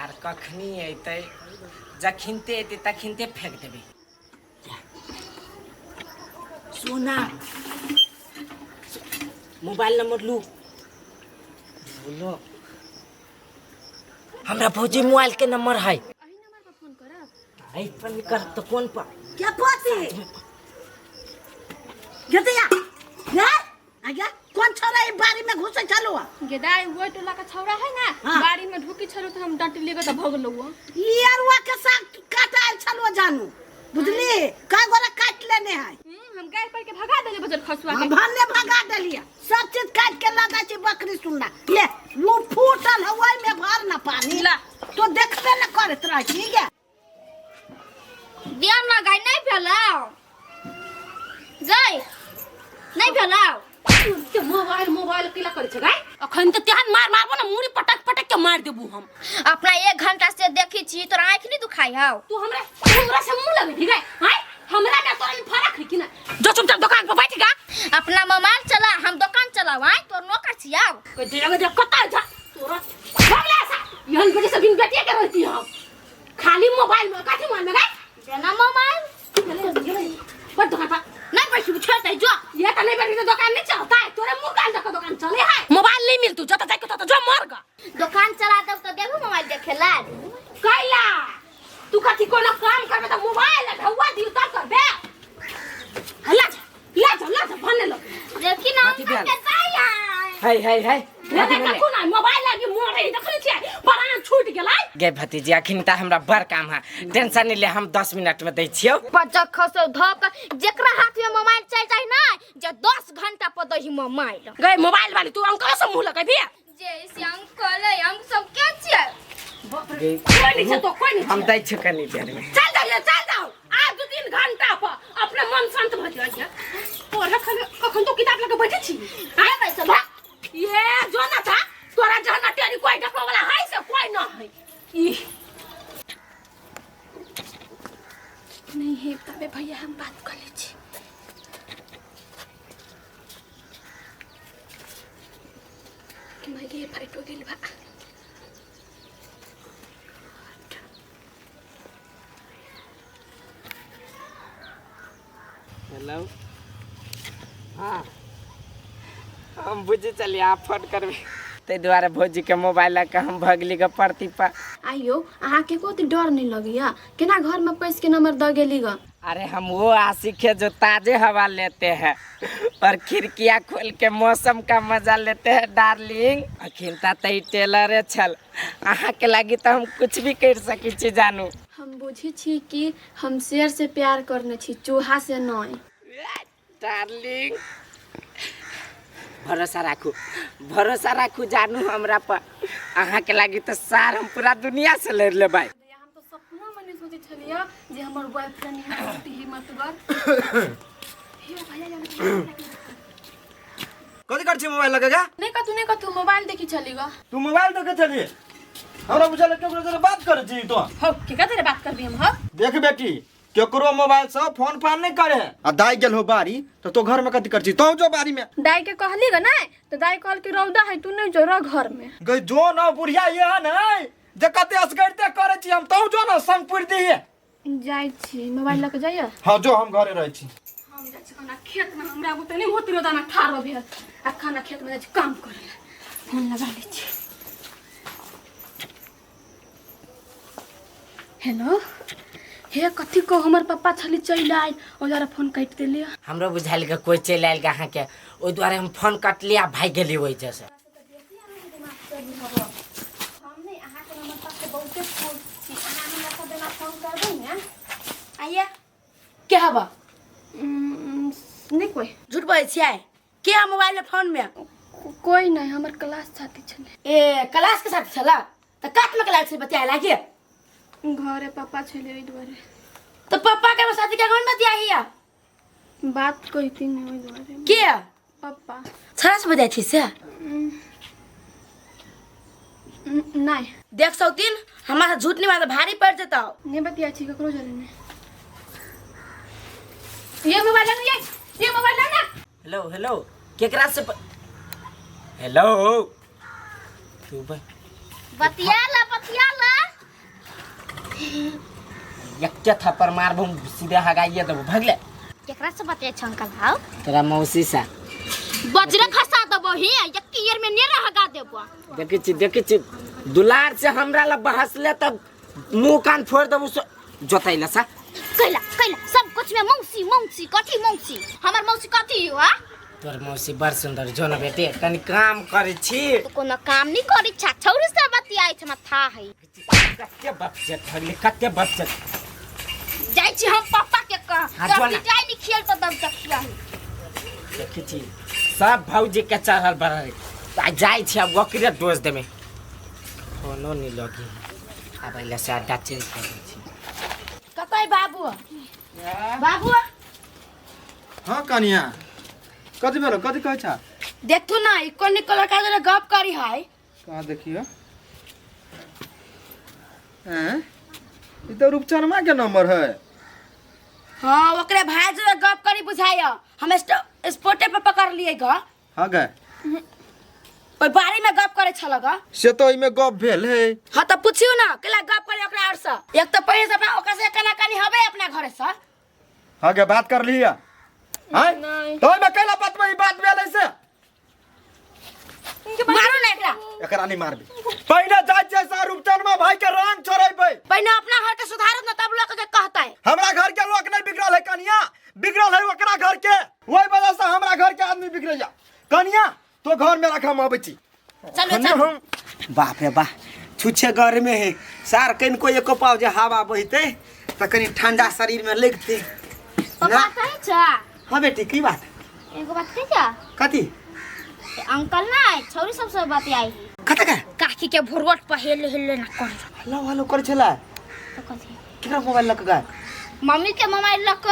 सार कखनी अयतै, जखिनते अयतै तखिनते फेंक देबै। सोना, मोबाइल नंबर लू। बोलो, हमरा भौजी मोबाइल के नंबर है। एही नंबर पर फोन करब। एहि पर नहीं करब तो कोन पर? क्या पति गेतिया ने आज्ञा, कोन छोरा ई बारी में घुसे छलो? गे दाई, ओइ टोला के छौड़ा है ना। हाँ। बाड़ी में ढुकी छलो तो हम डांट लेगे तो भगलो। ई अरुआ के साग काटायल छलो जानू, बुझली? कई गोरा काट लेने है। हम गाय पर के भगा देले बजर खसुआ के। भन्ने भगा देलिए, सब चीज काट के लगा छी। बकरी सुनना ले, वो फूटल है, ओहि में भर ना पानी। ला। तो देखबे न करत रह, ठीक है? दियम ना गाय, नहीं फैलाओ गाय, नहीं फैलाओ। के मोबाइल मोबाइल केला करे छै गाय? अखन तऽ तेहन मार मारबो ने, मुड़ी पटक पटक के मार देबू हम। अपना एक घंटा से देखी छी, तोरा आँख नहीं दुखाई हौ? तू हमरा से मुंह लगे छी गाय? आय, हमरा में तोरा में फर्क है कि ना? जो चुपचाप दुकान पर बैठ गा। अपना मोबाइल चला, हम दुकान चलाओ। आय, तोर नौकर छी आब? कते जगह जे कतऽ जा तोरा भगला सा यहन बजे से बिन बेटिया के रहती हम। खाली मोबाइल में कथी मोबाइल में गाय? देना मोबाइल। बड़ दुकान पर नहीं बैठी, छोड़ दे जो। ये तो नहीं बैठी तो दुकान नहीं चलता है। तोरे मुंह कान तक दुकान चले है। मोबाइल नहीं मिलतू, जत जाए तो जो मर गा। दुकान चला दब तो देखो मोबाइल देखेला। कैला तू कथी कोनो काम करबे त मोबाइल ढौआ दियो तब करबे? ला जा, ला जा, ला जा भन्ने लो। देखी ना। कथी भेल? अंकल के दाई। है है है। ले कथी ले। भेलै? कखन आइ मोबाइल लागी मरे देखले छियै, प्राण छूट गेलै। गे भतीजी, अखन तऽ हमरा बड़ काम है, टेंशन नहीं ले, हम 10 मिनट में दै छियौ। बच्चा खसो धक, जेकरा हाथ में मोबाइल चल जाए ना, जे 10 घंटा पर दही मोबाइल। गए मोबाइल वाली, तू अंकल से मुंह लगेबी? जैसे अंकल है, हम सब के छियै? गे, कोई नहीं छै तो कोई नहीं हम छै। दै छियौ कनी देर में। चल जाओ, चल जाओ, आज 2-3 घंटा पर अपने मन शांत भऽ जाइए। पढ़े खन कखन तो किताब लगे बैठे छी। आय पैसा भाग। ये जो ना था तोरा जहन टेरी कोई देखो वाला है से कोई ना है ई। नहीं है तबे भैया, हम बात कर लै छी। कि मैं गे फाइट हो गेल बा। हेलो, हाँ, हम बुझि चलिए आप फोन करबै, ताहि दुआरे भौजीके मोबाइल लऽ कऽ हम भगली के परती पर। आइयो, अहाँके को डर नहीं लगैया? केना घरमे पैस के नंबर दऽ गेली ग? अरे, हम वो आशिक है जो ताजे हवा लेते हैं और खिड़कियाँ खोल के मौसम का मजा लेते हैं डार्लिंग। अखिन त ई टेलरे छल, अहाँके लागी तऽ हम कुछ भी कर सकै छी जानू। हम बुझी छी कि हम शेर से प्यार करने छी, चूहा से नहीं। डार्लिंग, भरोसा राखू, भरोसा राखू जानू हमरा पर। अहाँके लागी तऽ सार हम पूरा दुनिया से लड़ लेबै। भैया, हम तो सपना में नहीं सोचे छलियै जे हमर बॉयफ्रेंड यहाँ होती हिम्मतगर। हे भैया, जाने। कथी कर छी मोबाइल लगेगा? नहीं कथू, नहीं कथू, मोबाइल देखी छली ग। तू मोबाइल देखे छली? हमरा बुझल केकरो से बात करे छी तो। हो, के कते बात करबी हम? हो। देख बेटी, केकरो मोबाइल से फोन फान नहीं करे। आ दाई गेल हो बारी तो तो घर में कथी कर छी? तो जो बारी में। दाई के कहली ग नहीं तो दाई कहल कि रौदा है, तू नहीं जो, रह घर में। गई जो न बुढ़िया ये है नहीं जे कते असगरते करे छी हम। तो जो न संग पुर दिए। जाइ छी, मोबाइल लऽ के जाइए। हां, जो, हम घरे रहै छी। हम जाइ छी खाना खेत में, हमरा बुते नहीं होती रोदाना ठाढ़ भेल आ खाना खेत में जाइ छी काम करे ला। फोन लगा लै छी। हेलो, हे, कथी को हमर पप्पा छली चलि आयल, ओहि दुआरे फोन काटि देलियै। हमरो बुझायल के कोई चलि आयल अहाँके, ओहि दुआरे हम फोन कटली आ भागि गेली ओहि जैसे। हम नहि, अहाँके हमर पास बहुते फोन छी, अहाँ हमरा सब बेना फोन करबै ने। आइया, के हबा? नहि कोई। झूठ बोलै छियै? के है मोबाइल में फोन में? कोई नहीं, हमर क्लास साथी छलै। ए, क्लास के साथी छला तऽ कात में क्लास से बतियाए लागे? घरे पापा छलै ओहि दुआरे। तऽ पप्पा के साथी के घर में बतियाही है? बात कहती नहीं ओहि दुआरे। के? पप्पा। छड़ा से बतियाइ छी से? नहीं। देख सौतीन, हमरा से झूठ नहीं मार, भारी पड़ जेतौ। नहीं बतिया छी ककरो जरे नहीं। ये मोबाइल लाना, ये मोबाइल लाना। हेलो हेलो, केकरा से हेलो, तू बतिया ला, बतिया ला। एके थप्पड़ मारबो सीधे हगाइए देबो भगले। केकरा से बतिया छ अंकल हाउ? तोरा मौसी से। बजरे खसा देबो ही एक ईयर में ने हगा देबो। देखै छी देखै छी दुलार से हमरा ला बहसले तब मुंह कान फोड़ देबो जोतैला सा। कैला कैला सब कुछ में मौसी मौसी कथी मौसी हमर मौसी कथी हो? हां तोर मौसी बड़ सुंदर जो न बेटे कनी काम करै छी। तो कोनो काम नहीं करै छा छौरी से बतियाइ छ था है। कते बपचत भगले कते बपचत। जाइ छी हम पापा के कह हाँ, जब जो ना। पिटाइ नहीं खेल तो तब तक देखै छी सब भौजी के चढ़ल बढ़ल आ जाइ छी अब ओकरे डोज देमे फोनो नहीं लगी आब अइला से अड्डा चेंज कर दै छी। कतै बाबू बाबू? हाँ कनिया कथी भेलो कथी कहै छा? देखू ना ई कोन निकल का जरे गप करी है। कहाँ देखियो? हैं ई तो रूपचनमा के नंबर है। हाँ ओकरे भाई जरे गप करी बुझाय हम स्पोटे पर पकड़ लिए ग। हाँ गए ओइ बारी में गप करे छल ग। से तो एमे गप भेल है। हाँ तो पूछियो ना केला गप करे ओकरा और से। एक तो पहिले से अपना ओकरा से कना कनी हबे अपना घरे से। हाँ गे बात कर लिया हैं तो एमे केला बात में ई बात भेल है से मारो ना एकरा। एकरा नहीं मारबे पहिले जाय छै सा रूपचनमा भाई के रंग छोड़ेबै। पहिले अपना घर के सुधारत ना तब लोग के कहतै। हमरा घर के लोग नहीं बिगड़ल है कनिया बिगड़ल है ओकरा घर के वही वजह से हमरा घर के आदमी बिगड़ैया। कनिया तो घर में रखा हम अबै छी। चलो चलो। बाप रे बा छुच्छे गर्मी है सार कनिको एको पाव जे हवा बहते त कनी ठंडा शरीर में लगते। पापा कहै छ? हाँ बेटी की बात? एगो बात कहै छ? कथी? अंकल ना छौरी सब से बतियाई कत का काकी के भोरवट पर हेले हेले ना कर हेलो हेलो कर छला तो कथी केकरा मोबाइल लक गा? मम्मी के मोबाइल लक।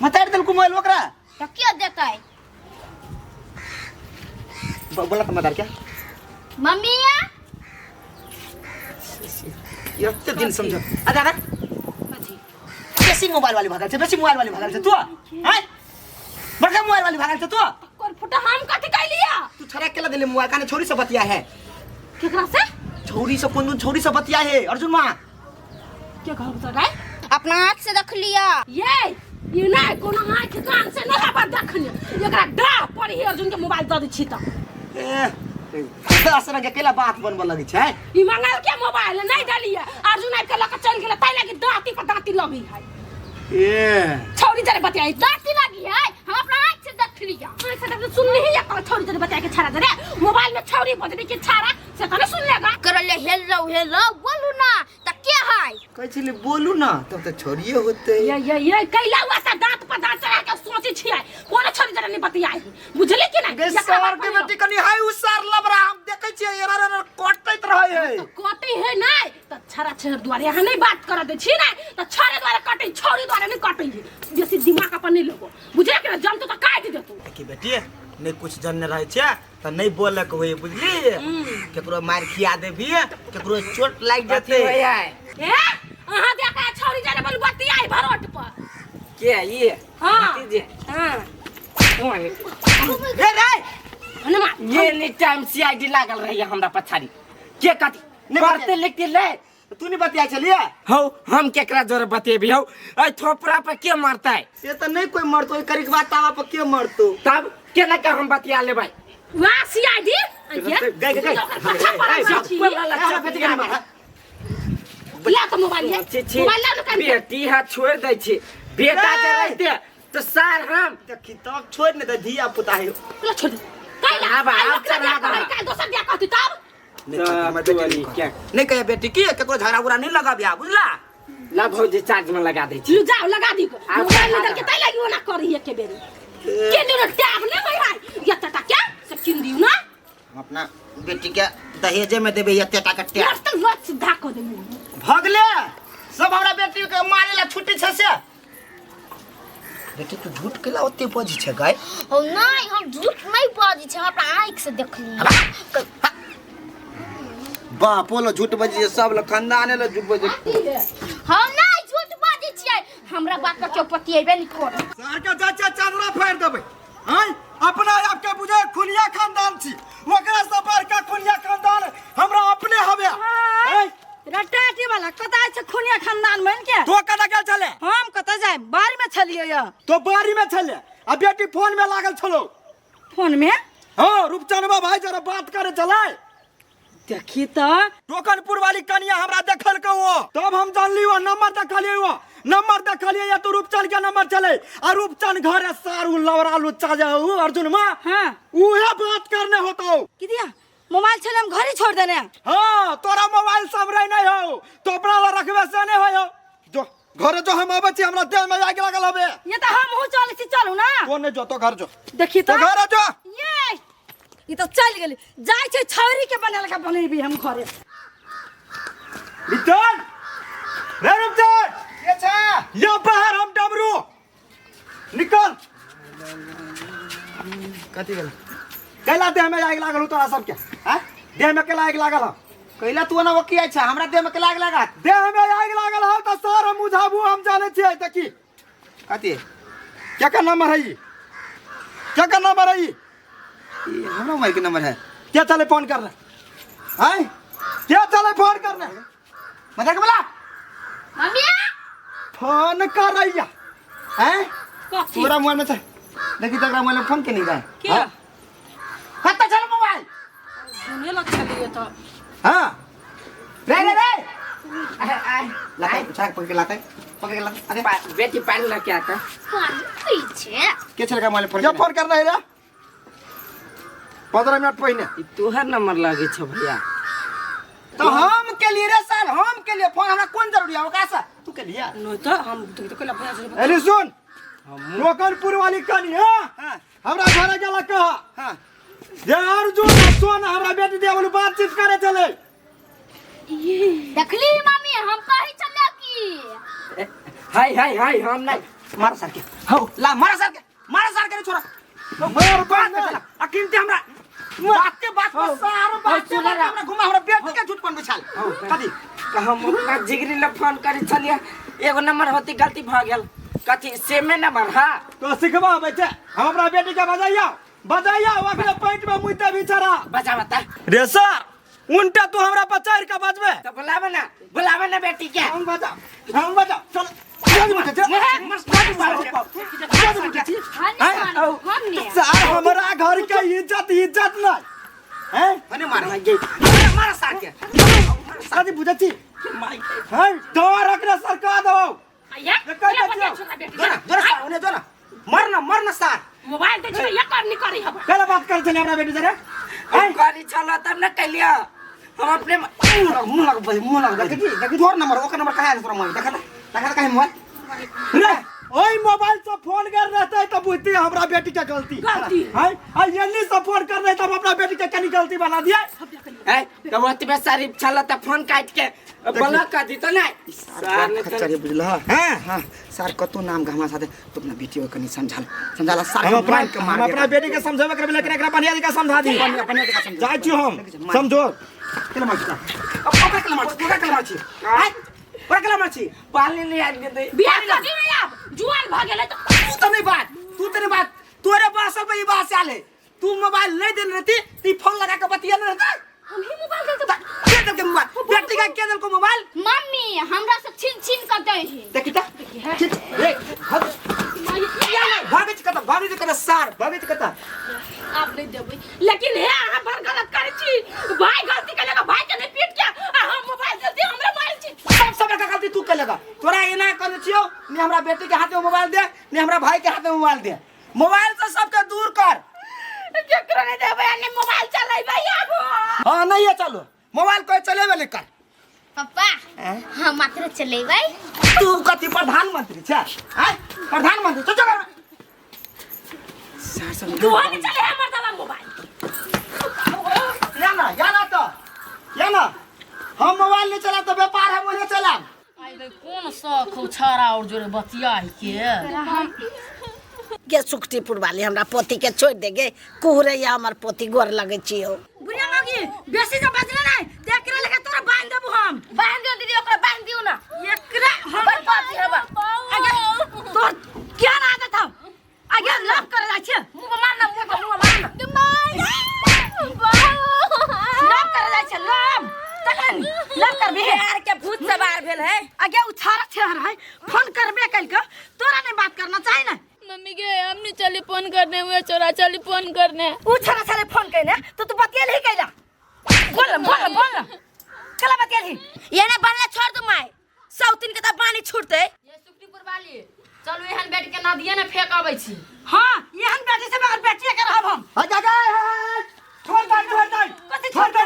मतार देलकू मोबाइल ओकरा तो के देतै? बोला त मतार क्या मम्मी एते दिन समझ आ दादा कथी बेसी मोबाइल वाली भागल छै बेसी मोबाइल वाली भागल छै तू हैं बड़का मोबाइल वाली भागल छै तू कोन फुटा हम कथी कैलिया? तू छड़ा केला देले मोबाइल काने छोरी से बतिया है। केकरा से? छोरी से कोन छोरी से बतिया है अर्जुन मां के कहब तो रे? अपना आँख से देख लिया। ये ये ना कोनो आँख कान से न बात देखने एकरा डा पड़ी है अर्जुन के मोबाइल the they छी त ए दस रंग के केला बात बनब लगी छै। ई मंगल के मोबाइल नहीं डलिए अर्जुन आबि के लक चल गेलै ताई लागी दांती पर दांती लगी है। ए छौरी जरे बतियाई दांती लगी है हम अपना आँख से देख लिया। आँख से देख सुन नहीं है छौरी जरे बतिया के छाड़ा जरे मोबाइल में छौरी बजने के छाड़ा से त नहीं सुन लेगा। करले हेलो हेलो बोलू ना त के है? कहै छली बोलू ना तब त छोरिए होते। ये ये ये कैला हुआ ता दांत पर दांत चढ़ा के सोचे छियै कोनो छौरी जरे नहीं बतियाई बुझली कि नहीं? गे सर के बेटी कनी हाय उ सर लबरा हम देखै छियै एरा एरा कटैत रहै है। तो कटै है नहीं त छड़ा छड़ द्वारे यहाँ नहीं बात कर दे छी नहीं त छड़े द्वारे कटै छौरी द्वारे नहीं कटै है बेसी दिमाग अपन नहीं लगो बुझले कि ना? जम तो त काटि देतौ। देखी बेटी नहीं कुछ जनने रहै छै त नहीं बोलक होय बुझली केकरो मार खिया देबी केकरो चोट लागि जेतै। ए अहाँ देखा छौरी जरे बोल बतियाई भरोट पर के ये हां भतीजे हां रे रे हनुमा ये नी टाइम सीआईडी लागल रही हमरा पछाड़ी के कथी पढ़ते लिखते ले तू नहीं बतिया छलिए? हौ हम केकरा जोरे बतेबी हौ ऐ थोपरा पर के मरतै? से त नहीं कोई मरतो करिकबा तावा पर के मरतो तब केना के हम बतिया लेबै? वाह सीआईडी गए गए गए ला तो मोबाइल है मोबाइल ला दुकान बेटी हा छोड़ दै छी बेटा जे रहते तो सार हम देखी तब छोड़ ने दे धिया पुता है ला छोड़ दे काई ला आब, आब चढ़ा दे। काई दोसर दिया कहती तब नहीं हमर बेटी क्या नहीं कहे बेटी की केकरो झगड़ा उगड़ा नहीं लगाबिया बुझला? ला भौजी चार्ज में लगा दै छी। लू जाओ लगा दी मोबाइल निकल के तै लागी ओना करी एक बेरी के दियो टैब ने भाई भाई ये टटा क्या से किन दियो ना हम अपना बेटी के दहेजे में देबे एते टाका टैब। लट त लट सीधा क दे मुंह भगले सब हमरा बेटी के मारे ला छुट्टी छै से बेटी तू झूठ केला ओते बजै छै गाय? हो नहीं हम झूठ नहीं बजै छै हम अपना आँख से देखली। बापो लो झूठ बजै छै सब लो खानदाने लो झूठ बजै। हम नहीं झूठ बजै छियै हमरा बात पर केओ पतिएबे नहीं करे। सर के चाचा चादरा फाड़ देबै हैं अपना आप के बुझे खुनिया खानदान छी ओकरा से बड़का खुनिया खानदान हमरा अपने हवे। रटाटी वाला कत आय छै खुनिया खानदान बन के। तो कतऽ गेल छले? हम कतऽ जाय, बाड़ी में छलियै य। तो बाड़ी में छले आ बेटी फोन में लागल छलो। फोन में? हाँ, रूपचनवा भाई जरा बात करे छलै। देखी तऽ टोकनपुर वाली कनिया हमरा देखल के वो, तब हम जानली वो नंबर देखलिए, वो नंबर देखलिए या तो रूपचंद के नंबर चले आ रूपचंद घरे सारू लवरा लुच्चा जे उ अर्जुन मां। हाँ। उहे बात करने होतो। की दिया मोबाइल छले हम घरे छोड़ देने। हाँ, तोरा मोबाइल सब रहे नहीं हो तो अपना ला रखबे से नहीं हो। जो घरे जो हम आबै छी हमरा देह में आगि लागल हबे। ये तो हम हूं चल छी, चलू ना। तो नहीं जो, तो घर जो। देखी तो तो घरे जो। ये ई तो चल गेली, जाय छै छौरी के बनल के बनेबी हम घरे। रूपचंद रे रूपचंद, के छै? या बाहर हम डबरू निकल। कथी भेल? कैला देह में आगि लागल हो तोरा सबके? आँय? देह में कैला आगि लागल हो? कैला तू ओना ओकिया छै, हमरा देह में कैला आगि लागत? देह में आगि लागल हो तऽ सर हम बुझाबू, हम जानै छियै। देखी कथी? केकर नंबर है ई? केकर नंबर है ई? ई हमरा मोबाइल के नंबर है। के चले फोन करने? आँय? के चले फोन करने? मदर के बोला। मम्मी फोन करैया। आँय? कथी? तोरा मोबाइल में छै। देखी तकरा मोबाइल में फोन के नहीं जाए। के? कतऽ छल मोबाइल? सुने लग छलियै तऽ। हाँ। रे रे रे। लाते, उठा के पकड़ के लाते, पकड़ के लाते। अरे बेटी पानी लग के आता। पानी पी छै। के छल का मोबाइल फोन? क्या फोन करना है रे? 15 मिनट पहिने। ई तोहर नंबर लागे छौ भैया। तो हम के लिए रे सर, हम के लिए फोन हमरा कोन जरूरी है ओकरा से? तू के लिए? नहीं तो हम तो कैला भैया से अरे सुन, टोकनपुर वाली कनी हाँ। हमरा घरे गेला कहा। हाँ। जे अर्जुन सोन हमरा बेटी दे बोलू बातचीत करे चले। देखली मम्मी हम कही चले की। हाय हाय हाय हम नहीं। मार सर के। हो ला मार सर के, मार सर के रे छोरा। मार बात बात चला। अकिन ते हमरा बात के बात पर सारो बात के बात हमरा घुमा हमरा बेटी के झूठ पन बिछाल। कथी? हम अपना जिगरी ले फोन करे छलियै, एगो नंबर होती गलती भ गेल। कथी सेमे नंबर? हाँ। तो सिखबा आबै छै। हम अपना बेटी के बजाइया बजाइया ओकरे पेट में मुइते बिचारा। बजा बता। रे सर उनटा तू हमरा पर चढ़ के बजबे। तो बुलावे ना, बुलावे ना बेटी के। हम बजा, हम बजा, चल। सर हमरा घर के इज्जत इज्जत नहीं हैं? मने मार मार सर के। शादी बुझै छी? हैं? दवा रखने सर कह दो। आया ये कह कैला दे बतिया छियौ। छोरा बेटी जो ना, जो ना सर, ओने जो ना। मरना मरना सर। मोबाइल दे छै ये कर नहीं करी हम। कैला बात कर छले हमरा बेटी से रे? हम करी छल तब न कैलियो। हम अपने मुंह लग मुंह लग मुंह लग। देखी देखी तोर नंबर ओकर नंबर कहाँ है तोरा मोबाइल? देखा देखा कहीं मोबाइल? रे ओई मोबाइल से फोन कर रहते तो बुझती हमरा बेटी के गलती। गलती। हैं? आ यन्नी से फोन कर रहे तब अपना बेटी के कनी गलती बना दिया। ए तो ओतबे शरीफ छल त फोन काट के ब्लॉक कर दी तो नहीं। सर ने खच्चर बुझला। हैं? हां सर कतो नाम के हमरा साथे तो अपना बेटी के कनी समझाल समझाला सर। हम अपना मोबाइल के मार हम अपना बेटी के समझावे करबे लेकिन एकरा बढ़िया जगह समझा दी। बढ़िया बढ़िया जगह समझा। जाइ छी हम समझो। केला मार छी अब ओकरा केला मार छी, ओकरा केला मार छी। आय ओकरा केला मार छी। पानी नहीं आबि गेलै। बियाह कर दी नहीं आब जुआन भ गेलै तो। तू तो नहीं बात, तू तो नहीं बात, तोरे बासल पे ई बात आले। तू मोबाइल नहीं देने रहती ती फोन लगा के बतिया नहीं रहता। हम ही मोबाइल देते। के देल के मोबाइल? बेटी का के देल को मोबाइल? मम्मी हमरा से छीन छीन कर दे है। देखी त खींच रे भाग। भागे छी कत, भागे छी कत सार, भागे छी कत। आप नहीं देबै लेकिन हे अहाँ बड़ गलत करै छी। भाई गलती केलक भाई के नहीं पीट के आ हम मोबाइल देती हमरा मोबाइल छी। सब सब का गलती तू केलक। तोरा एना कहने छियौ ने हमरा बेटी के हाथ में मोबाइल दे ने हमरा भाई के हाथ में मोबाइल दे। मोबाइल से सबके दूर कर। केकरो नहीं देबै आ ने मोबाइल चलेबै आब। हां नहीं है चलो मोबाइल कोई चलेबे नहीं कर। पापा हम मात्र चलेबै। तू कथी प्रधानमंत्री छै? आय प्रधानमंत्री चल चल। तू नहीं चले हमर दवा मोबाइल। या ना या ना तो या ना हम मोबाइल नहीं चला तो व्यापार हम नहीं चला। आई गई कौन शौक हो छाड़ा और जोरे बतिया के। गे सुखटीपुर वाली हमरा पोती के छोड़ दे गे कुहरैया हमर पोती गोर लगे छियो। बुढ़िया मौगी बेसी जे बजले नहीं एकरा लेके तोरा बांध देबू हम। बांध दियो दीदी ओकरा बांध दियो ना। एकरा हम बड़ पापी हबा। आगे तोर क्या ना आदत हौ? आगे लव करे जाइ छै। मुंह पर मार ना, मुंह पर, मुंह पर मार ना। लव करे जाइ छै लव। तखन लव करबी प्यार के भूत सवार भेल है। आगे उ छारा छेहर है, फोन करबे कइल के तोरा नहीं बात करना चाहिए ना। मम्मी के हम नहीं चली फोन करने हुए चोरा चली फोन करने। उ छारा छारे फोन कइने तो तू बतियल ही कइला। बोल बोल बोल कला बतियल ही। ये ना बनला छोड़ दू माय, सौतीन के त पानी छूटते। ये सुखटीपुर वाली चलू एहन बैठ के नदिये ने फेंक अबै छी। हां एहन बेटी से बगैर बेटिए के रहब हम। अच्छा गए छोड़ दे छोड़ दे कथी छोड़ दे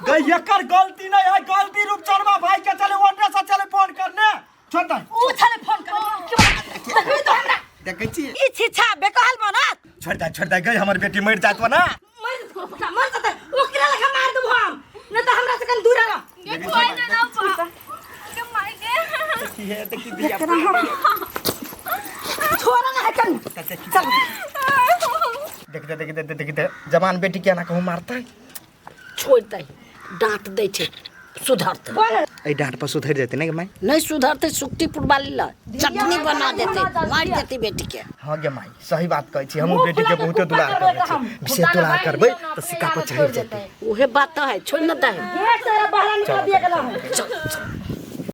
गई, एकर गलती नहीं है, गलती रूपचनमा भाई के चले ओने से चले फोन करने। छोड़ दे उ छले फोन कर देखबी तो हमरा देखै छी ई छिछा बेकहल बनत। छोड़ दे छोड़ दे गई, हमर बेटी मर जात ना। मर जेतौ पुता, मर जेतै, ओकरा लखा मार देबो हम, नहीं त हमरा से कन दूर रह। के कोई ना ना पा के माई के देखी है देखी दिया छोड़ा ना है कन। चल देख दे देख दे देख दे जवान बेटी के ना कहूं मारता है। छोड़ दे, डांट दै छै सुधरतै। ए डांट पर सुधर जेतै ने माई? नहीं सुधरतै सुखटीपुर वाली ला चटनी बना देतै, मार देतै बेटी के। हां गे माई सही बात कहै छी, हमहूँ बेटी के बहुते दुलार करै छी, विशेष दुलार करबै त सिक्का पर चढ़ि जेतै। उहे बात त है, छोड़ न दे। देख तेरा बहरा निकल दिया गेला है। चल चल।